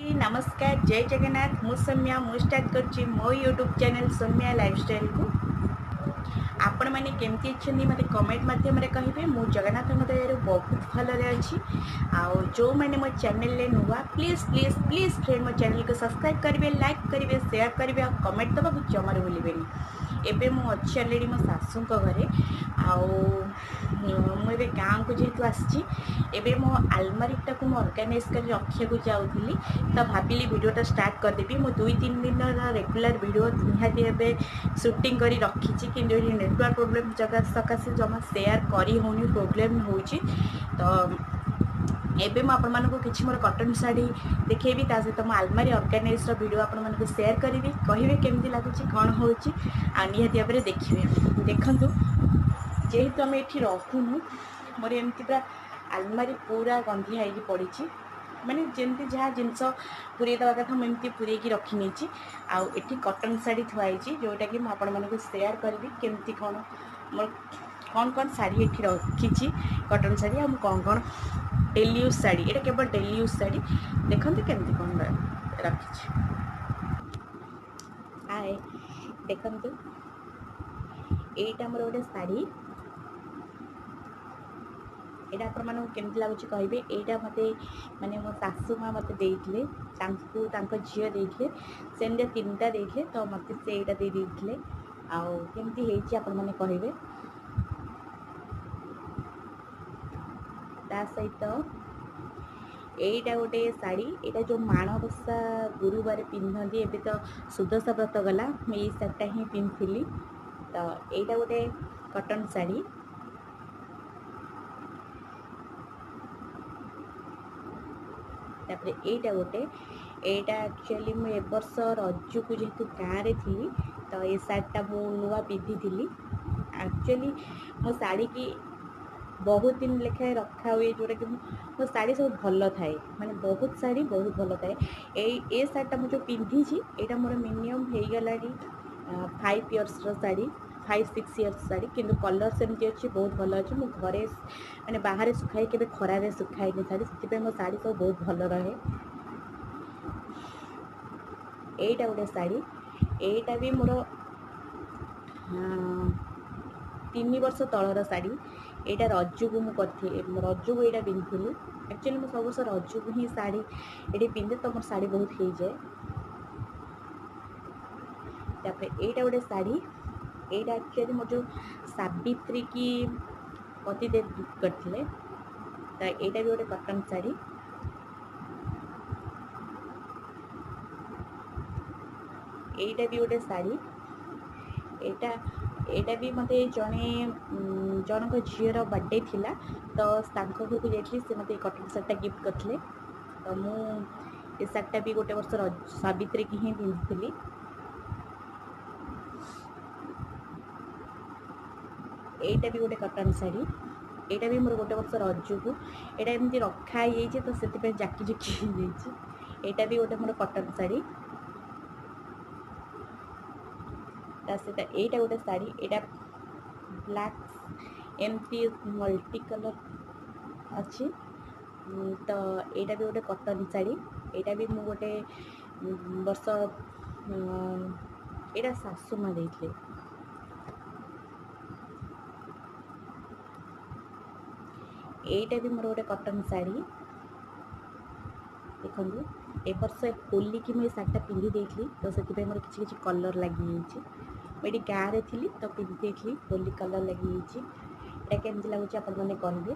ନମସ୍କାର, ଜୟ ଜଗନ୍ନାଥ। ମୁଁ ସୌମ୍ୟା, ମୁଁ ଷ୍ଟାର୍ଟ କରୁଛି ମୋ ୟୁଟ୍ୟୁବ୍ ଚ୍ୟାନେଲ୍ ସୌମ୍ୟା ଲାଇଫଷ୍ଟାଇଲ୍କୁ। ଆପଣମାନେ କେମିତି ଅଛନ୍ତି, ମୋତେ କମେଣ୍ଟ ମାଧ୍ୟମରେ କହିବେ। ମୁଁ ଜଗନ୍ନାଥଙ୍କ ଦୟାରୁ ବହୁତ ଭଲରେ ଅଛି। ଆଉ ଯେଉଁମାନେ ମୋ ଚ୍ୟାନେଲରେ ନୂଆ, ପ୍ଲିଜ୍ ପ୍ଲିଜ୍ ପ୍ଲିଜ୍ ଫ୍ରେଣ୍ଡ, ମୋ ଚ୍ୟାନେଲକୁ ସବସ୍କ୍ରାଇବ୍ କରିବେ, ଲାଇକ୍ କରିବେ, ସେୟାର କରିବେ ଆଉ କମେଣ୍ଟ ଦେବାକୁ ଜମାରୁ ଭୁଲିବେନି। ଏବେ ମୁଁ ଅଛି ଅଲରେଡ଼ି ମୋ ଶାଶୁଙ୍କ ଘରେ ଆଉ ମୁଁ ଏବେ ଗାଁକୁ ଯେହେତୁ ଆସିଛି, ଏବେ ମୋ ଆଲମାରିଟାକୁ ମୁଁ ଅର୍ଗାନାଇଜ୍ କରି ରଖିବାକୁ ଯାଉଥିଲି, ତ ଭାବିଲି ଭିଡ଼ିଓଟା ଷ୍ଟାର୍ଟ କରିଦେବି। ମୁଁ 2-3 ଦିନର ରେଗୁଲାର ଭିଡ଼ିଓ ନିହାତି ଏବେ ସୁଟିଂ କରି ରଖିଛି, କିନ୍ତୁ ଏଠି ନେଟୱାର୍କ ପ୍ରୋବ୍ଲେମ୍ ଜାଗା ସକାଶେ ଜମା ସେୟାର କରି ହେଉନି, ପ୍ରୋବ୍ଲେମ୍ ହେଉଛି। ତ ଏବେ ମୁଁ ଆପଣମାନଙ୍କୁ କିଛି ମୋର କଟନ୍ ଶାଢ଼ୀ ଦେଖେଇବି, ତା ସହିତ ମୋ ଆଲମାରି ଅର୍ଗାନାଇଜ୍ର ଭିଡ଼ିଓ ଆପଣମାନଙ୍କୁ ସେୟାର କରିବି। କହିବେ କେମିତି ଲାଗୁଛି, କ'ଣ ହେଉଛି, ଆଉ ନିହାତି ଭାବରେ ଦେଖିବେ। ଦେଖନ୍ତୁ, ଯେହେତୁ ଆମେ ଏଠି ରହୁନୁ, ମୋର ଏମିତି ପୁରା ଆଲମାରି ପୁରା ଗନ୍ଧିଆ ହେଇକି ପଡ଼ିଛି। ମାନେ ଯେମିତି ଯାହା ଜିନିଷ ପୁରେଇ ଦେବା କଥା, ମୁଁ ଏମିତି ପୁରେଇକି ରଖିନେଇଛି। ଆଉ ଏଠି କଟନ୍ ଶାଢ଼ୀ ଥୁଆ ହେଇଛି, ଯେଉଁଟାକି ମୁଁ ଆପଣମାନଙ୍କୁ ସେୟାର କରିବି କେମିତି କ'ଣ ମୋର କ'ଣ କ'ଣ ଶାଢ଼ୀ ଏଠି ରଖିଛି କଟନ୍ ଶାଢ଼ୀ, ଆଉ ମୁଁ କ'ଣ କ'ଣ ଡେଲି ୟୁଜ୍ ଶାଢ଼ୀ। ଏଇଟା କେବଳ ଡେଲି ୟୁଜ୍ ଶାଢ଼ୀ। ଦେଖନ୍ତୁ କେମିତି କ'ଣ ରଖିଛି। ହାଏ, ଦେଖନ୍ତୁ, ଏଇଟା ମୋର ଗୋଟେ ଶାଢ଼ୀ। ଏଇଟା ଆପଣମାନଙ୍କୁ କେମିତି ଲାଗୁଛି କହିବେ। ଏଇଟା ମୋତେ ମାନେ ମୋ ଶାଶୁ ମା' ମୋତେ ଦେଇଥିଲେ, ତାଙ୍କୁ ତାଙ୍କ ଝିଅ ଦେଇଥିଲେ। ସେମିତି 3ଟା ଦେଇଥିଲେ, ତ ମୋତେ ସେ ଏଇଟା ଦେଇ ଦେଇଥିଲେ। ଆଉ କେମିତି ହେଇଛି ଆପଣମାନେ କହିବେ। ତା ସହିତ ଏଇଟା ଗୋଟେ ଶାଢ଼ୀ। ଏଇଟା ଯେଉଁ ମାଣବସା ଗୁରୁବାର ପିନ୍ଧନ୍ତି, ଏବେ ତ ସୁଦଶା ବ୍ରତ ଗଲା, ମୁଁ ଏଇ ଶାଢ଼ୀଟା ହିଁ ପିନ୍ଧିଥିଲି। ତ ଏଇଟା ଗୋଟେ କଟନ୍ ଶାଢ଼ୀ। ତାପରେ ଏଇଟା ଗୋଟେ, ଏଇଟା ଆକ୍ଚୁଆଲି ମୁଁ ଏ ବର୍ଷ ରଜକୁ ଯେହେତୁ ଗାଁରେ ଥିଲି, ତ ଏ ଶାଢ଼ୀଟା ମୁଁ ନୂଆ ପିନ୍ଧିଥିଲି। ଆକ୍ଚୁଆଲି ମୋ ଶାଢ଼ୀକି ବହୁତ ଦିନ ଲେଖାଏଁ ରଖା ହୁଏ, ଯେଉଁଟାକି ମୁଁ ମୋ ଶାଢ଼ୀ ସବୁ ଭଲ ଥାଏ, ମାନେ ବହୁତ ଶାଢ଼ୀ ବହୁତ ଭଲ ଥାଏ। ଏଇ ଏ ଶାଢ଼ୀଟା ମୁଁ ଯେଉଁ ପିନ୍ଧିଛି, ଏଇଟା ମୋର ମିନିମମ୍ ହେଇଗଲାଣି 5 ଇୟର୍ସର ଶାଢ଼ୀ, 5-6 ଇୟର୍ସ ଶାଢ଼ୀ, କିନ୍ତୁ କଲର୍ ସେମିତି ଅଛି, ବହୁତ ଭଲ ଅଛି। ମୁଁ ଘରେ ମାନେ ବାହାରେ ଶୁଖାଏ, କେବେ ଖରାରେ ଶୁଖାଏନି ଶାଢ଼ୀ, ସେଥିପାଇଁ ମୋ ଶାଢ଼ୀ ସବୁ ବହୁତ ଭଲ ରହେ। ଏଇଟା ଗୋଟେ ଶାଢ଼ୀ। ଏଇଟା ବି ମୋର 3 ବର୍ଷ ତଳର ଶାଢ଼ୀ। ଏଇଟା ରଜକୁ ମୁଁ କରିଥିଲି, ରଜକୁ ଏଇଟା ପିନ୍ଧିଥିଲି। ଆକ୍ଚୁଆଲି ମୁଁ ସବୁ ବର୍ଷ ରଜକୁ ହିଁ ଶାଢ଼ୀ ଏଠି ପିନ୍ଧେ, ତ ମୋର ଶାଢ଼ୀ ବହୁତ ହେଇଯାଏ। ତାପରେ ଏଇଟା ଗୋଟେ ଶାଢ଼ୀ। ଏଇଟା ଆକ୍ଚୁଆଲି ମୋର ଯେଉଁ ସାବିତ୍ରୀ କି ପତିଦେବ ଗିଫ୍ଟ କରିଥିଲେ। ତ ଏଇଟା ବି ଗୋଟେ କଟନ୍ ଶାଢ଼ୀ। ଏଇଟା ବି ଗୋଟେ ଶାଢ଼ୀ। ଏଇଟା ବି ମୋତେ ଜଣେ ଜଣଙ୍କ ଝିଅର ବର୍ଥଡ଼େ ଥିଲା, ତ ତାଙ୍କ ଘରକୁ ଯାଇଥିଲି, ସେ ମୋତେ ଏଇ କଟନ୍ ଶାଢ଼ୀଟା ଗିଫ୍ଟ କରିଥିଲେ। ତ ମୁଁ ଏ ଶାଢ଼ୀଟା ବି ଗୋଟେ ବର୍ଷ ସାବିତ୍ରୀକି ହିଁ ପିନ୍ଧିଥିଲି। ଏଇଟା ବି ଗୋଟେ କଟନ୍ ଶାଢ଼ୀ। ଏଇଟା ବି ମୋର ଗୋଟେ ବର୍ଷ ରଜକୁ। ଏଇଟା ଏମିତି ରଖା ହେଇଯାଇଛି, ତ ସେଥିପାଇଁ ଜାକି ଜୁକି ହେଇଯାଇଛି। ଏଇଟା ବି ଗୋଟେ ମୋର କଟନ୍ ଶାଢ଼ୀ। ତା ସହିତ ଏଇଟା ଗୋଟେ ଶାଢ଼ୀ। ଏଇଟା ବ୍ଲାକ୍ ଏମିତି ମଲ୍ଟି କଲର୍ ଅଛି, ତ ଏଇଟା ବି ଗୋଟେ କଟନ୍ ଶାଢ଼ୀ। ଏଇଟା ବି ମୁଁ ଗୋଟେ ବର୍ଷ, ଏଇଟା ଶାଶୁ ମା ଦେଇଥିଲେ। ଏଇଟା ବି ମୋର ଗୋଟେ କଟନ୍ ଶାଢ଼ୀ। ଦେଖନ୍ତୁ, ଏ ବର୍ଷ ହୋଲିକି ମୁଁ ଏ ଶାଢ଼ୀଟା ପିନ୍ଧି ଦେଇଥିଲି, ତ ସେଥିପାଇଁ ମୋର କିଛି କିଛି କଲର୍ ଲାଗିଯାଇଛି। ମୁଁ ଏଠି ଗାଁରେ ଥିଲି, ତ ପିନ୍ଧି ଦେଇଥିଲି, ହୋଲି କଲର୍ ଲାଗିଯାଇଛି। ଏଇଟା କେମିତି ଲାଗୁଛି ଆପଣମାନେ କହିବେ।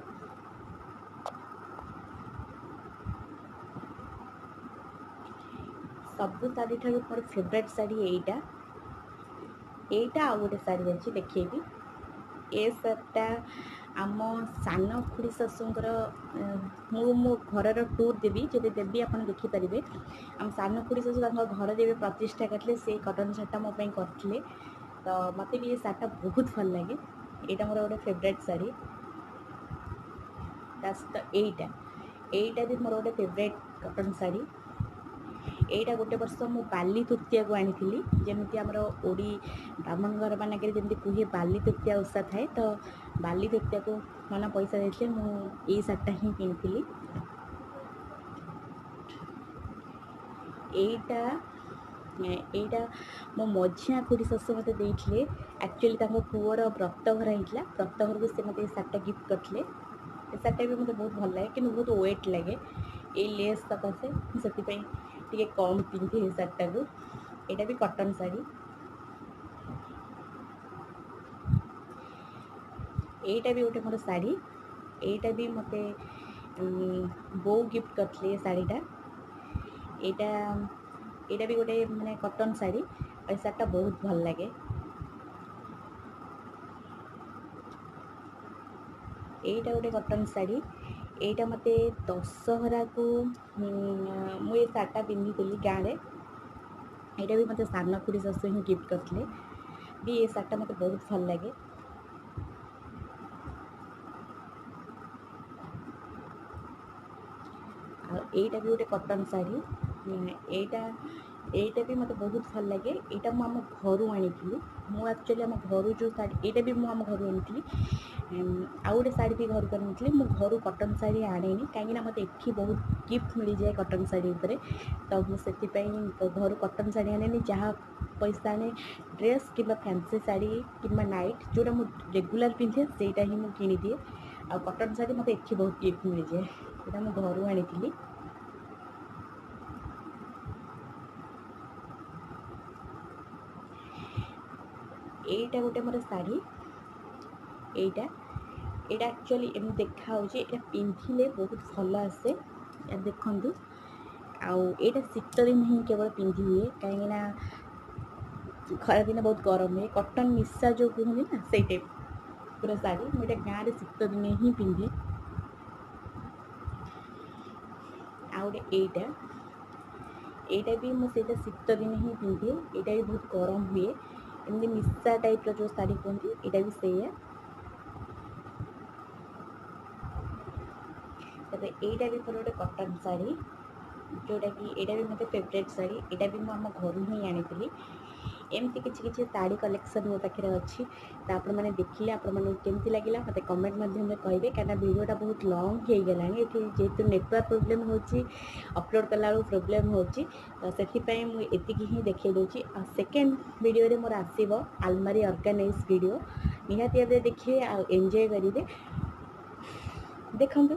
ସବୁ ଶାଢ଼ୀ ଠାରୁ ମୋର ଫେଭରାଇଟ୍ ଶାଢ଼ୀ ଏଇଟା। ଏଇଟା ଆଉ ଗୋଟେ ଶାଢ଼ୀ ଅଛି, ଦେଖେଇବି। ଏ ଶାଢ଼ୀଟା ଆମ ସାନ ଖୁଡ଼ି ଶାଶୁଙ୍କର। ମୁଁ ମୋ ଘରର ଟୁର୍ ଦେବି, ଯଦି ଦେବି ଆପଣ ଦେଖିପାରିବେ। ଆମ ସାନ ଖୁଡ଼ି ଶାଶୁ ତାଙ୍କ ଘର ଯେବେ ପ୍ରତିଷ୍ଠା କରିଥିଲେ, ସେଇ କଟନ୍ ଶାଢ଼ୀଟା ମୋ ପାଇଁ କରିଥିଲେ। ତ ମୋତେ ବି ଏ ଶାଢ଼ୀଟା ବହୁତ ଭଲ ଲାଗେ। ଏଇଟା ମୋର ଗୋଟେ ଫେଭରାଇଟ୍ ଶାଢ଼ୀ। ତା ସହିତ ଏଇଟା ବି ମୋର ଗୋଟେ ଫେଭରାଇଟ୍ କଟନ୍ ଶାଢ଼ୀ। ଏଇଟା ଗୋଟେ ବର୍ଷ ମୁଁ ବାଲି ତୃତୀୟାକୁ ଆଣିଥିଲି। ଯେମିତି ଆମର ଓଡ଼ି ବ୍ରାହ୍ମଣ ଘର ମାନଙ୍କରେ ଯେମିତି କୁହେ ବାଲି ତୃତୀୟା ଓଷା ଥାଏ, ତ ବାଲି ତୃତୀୟାକୁ ନନା ପଇସା ଦେଇଥିଲେ, ମୁଁ ଏଇ ଶାଢ଼ୀଟା ହିଁ କିଣିଥିଲି। ଏଇଟା ଏଇଟା ମୋ ମଝିଆ ଖୁଡ଼ି ଶାଶୁ ମୋତେ ଦେଇଥିଲେ। ଆକ୍ଚୁଆଲି ତାଙ୍କ ପୁଅର ବ୍ରତଘର ହେଇଥିଲା, ବ୍ରତଘରକୁ ସେ ମୋତେ ଏ ଶାଢ଼ୀଟା ଗିଫ୍ଟ କରିଥିଲେ। ଏ ଶାଢ଼ୀଟା ବି ମୋତେ ବହୁତ ଭଲ ଲାଗେ, କିନ୍ତୁ ବହୁତ ୱେଟ୍ ଲାଗେ ଏଇ ଲେସ୍ ସକାଶେ, ମୁଁ ସେଥିପାଇଁ ଟିକେ କମ୍ ପିନ୍ଧେ ଏ ଶାଢ଼ୀଟାକୁ। ଏଇଟା ବି କଟନ୍ ଶାଢ଼ୀ। ଏଇଟା ବି ଗୋଟେ ମୋର ଶାଢ଼ୀ। ଏଇଟା ବି ମୋତେ ବୋଉ ଗିଫ୍ଟ କରିଥିଲେ ଏ ଶାଢ଼ୀଟା। ଏଇଟା ଏଇଟା ବି ଗୋଟେ ମାନେ କଟନ୍ ଶାଢ଼ୀ। ଏ ଶାଢ଼ୀଟା ବହୁତ ଭଲ ଲାଗେ। ଏଇଟା ଗୋଟେ କଟନ୍ ଶାଢ଼ୀ। ଏଇଟା ମୋତେ ଦଶହରାକୁ ମୁଁ ଏ ଶାଢ଼ୀଟା ପିନ୍ଧିଥିଲି ଗାଁରେ। ଏଇଟା ବି ମୋତେ ସାନ ଖୁଡ଼ି ଶାଶୁ ହିଁ ଗିଫ୍ଟ କରିଥିଲେ ବି। ଏ ଶାଢ଼ୀଟା ମୋତେ ବହୁତ ଭଲ ଲାଗେ। ଆଉ ଏଇଟା ବି ଗୋଟେ କଟନ୍ ଶାଢ଼ୀ। ଏଇଟା ଏଇଟା ବି ମୋତେ ବହୁତ ଭଲ ଲାଗେ। ଏଇଟା ମୁଁ ଆମ ଘରୁ ଆଣିଥିଲି। ମୁଁ ଆକ୍ଚୁଆଲି ଆମ ଘରୁ ଯେଉଁ ଶାଢ଼ୀ, ଏଇଟା ବି ମୁଁ ଆମ ଘରୁ ଆଣିଥିଲି। ଆଉ ଗୋଟେ ଶାଢ଼ୀ ବି ଘରକୁ ଆଣିଥିଲି। ମୁଁ ଘରୁ କଟନ୍ ଶାଢ଼ୀ ଆଣେନି, କାହିଁକିନା ମୋତେ ଏଠି ବହୁତ ଗିଫ୍ଟ ମିଳିଯାଏ କଟନ୍ ଶାଢ଼ୀ ଉପରେ, ତ ମୁଁ ସେଥିପାଇଁ ଘରୁ କଟନ୍ ଶାଢ଼ୀ ଆଣେନି। ଯାହା ପଇସା ଆଣେ ଡ୍ରେସ୍ କିମ୍ବା ଫ୍ୟାନ୍ସି ଶାଢ଼ୀ କିମ୍ବା ନାଇଟ୍, ଯେଉଁଟା ମୁଁ ରେଗୁଲାର ପିନ୍ଧେ ସେଇଟା ହିଁ ମୁଁ କିଣିଦିଏ। ଆଉ କଟନ୍ ଶାଢ଼ୀ ମୋତେ ଏଠି ବହୁତ ଗିଫ୍ଟ ମିଳିଯାଏ। ଏଇଟା ମୁଁ ଘରୁ ଆଣିଥିଲି। ଏଇଟା ଗୋଟେ ମୋର ଶାଢ଼ୀ। ଏଇଟା ଏଇଟା ଆକ୍ଚୁଆଲି ଏମିତି ଦେଖାହେଉଛି, ଏଇଟା ପିନ୍ଧିଲେ ବହୁତ ଭଲ ଆସେ, ଦେଖନ୍ତୁ। ଆଉ ଏଇଟା ଶୀତ ଦିନ ହିଁ କେବଳ ପିନ୍ଧି ହୁଏ, କାହିଁକିନା ଖରାଦିନେ ବହୁତ ଗରମ ହୁଏ। କଟନ୍ ମିଶା ଯେଉଁ କୁହନ୍ତି ନା, ସେଇ ଟାଇପ୍ ପୁରା ଶାଢ଼ୀ। ମୁଁ ଏଇଟା ଗାଁରେ ଶୀତ ଦିନେ ହିଁ ପିନ୍ଧେ। ଆଉ ଗୋଟେ ଏଇଟା, ଏଇଟା ବି ମୁଁ ସେଇଟା ଶୀତ ଦିନେ ହିଁ ପିନ୍ଧେ। ଏଇଟା ବି ବହୁତ ଗରମ ହୁଏ, ଏମିତି ମିଶା ଟାଇପ୍ର ଯେଉଁ ଶାଢ଼ୀ କୁହନ୍ତି, ଏଇଟା ବି ସେଇଆ। ତାପରେ ଏଇଟା ବି ମୋର ଗୋଟେ କଟନ୍ ଶାଢ଼ୀ, ଯେଉଁଟାକି ଏଇଟା ବି ମୋତେ ଫେଭରେଟ୍ ଶାଢ଼ୀ। ଏଇଟା ବି ମୁଁ ଆମ ଘରୁ ହିଁ ଆଣିଥିଲି। ଏମିତି କିଛି କିଛି ଶାଢ଼ୀ କଲେକ୍ସନ୍ ମୋ ପାଖରେ ଅଛି। ତ ଆପଣମାନେ ଦେଖିଲେ ଆପଣମାନଙ୍କୁ କେମିତି ଲାଗିଲା ମୋତେ କମେଣ୍ଟ ମାଧ୍ୟମରେ କହିବେ, କାହିଁକିନା ଭିଡ଼ିଓଟା ବହୁତ ଲଙ୍ଗ୍ ହେଇଗଲାଣି। ଏଠି ଯେହେତୁ ନେଟୱାର୍କ ପ୍ରୋବ୍ଲେମ୍ ହେଉଛି, ଅପଲୋଡ଼ କଲାବେଳକୁ ପ୍ରୋବ୍ଲେମ୍ ହେଉଛି, ତ ସେଥିପାଇଁ ମୁଁ ଏତିକି ହିଁ ଦେଖାଇ ଦେଉଛି। ଆଉ ସେକେଣ୍ଡ ଭିଡ଼ିଓରେ ମୋର ଆସିବ ଆଲମାରି ଅର୍ଗାନାଇଜ୍ ଭିଡ଼ିଓ, ନିହାତି ଭାବରେ ଦେଖିବେ ଆଉ ଏନ୍ଜୟ କରିବେ। ଦେଖନ୍ତୁ।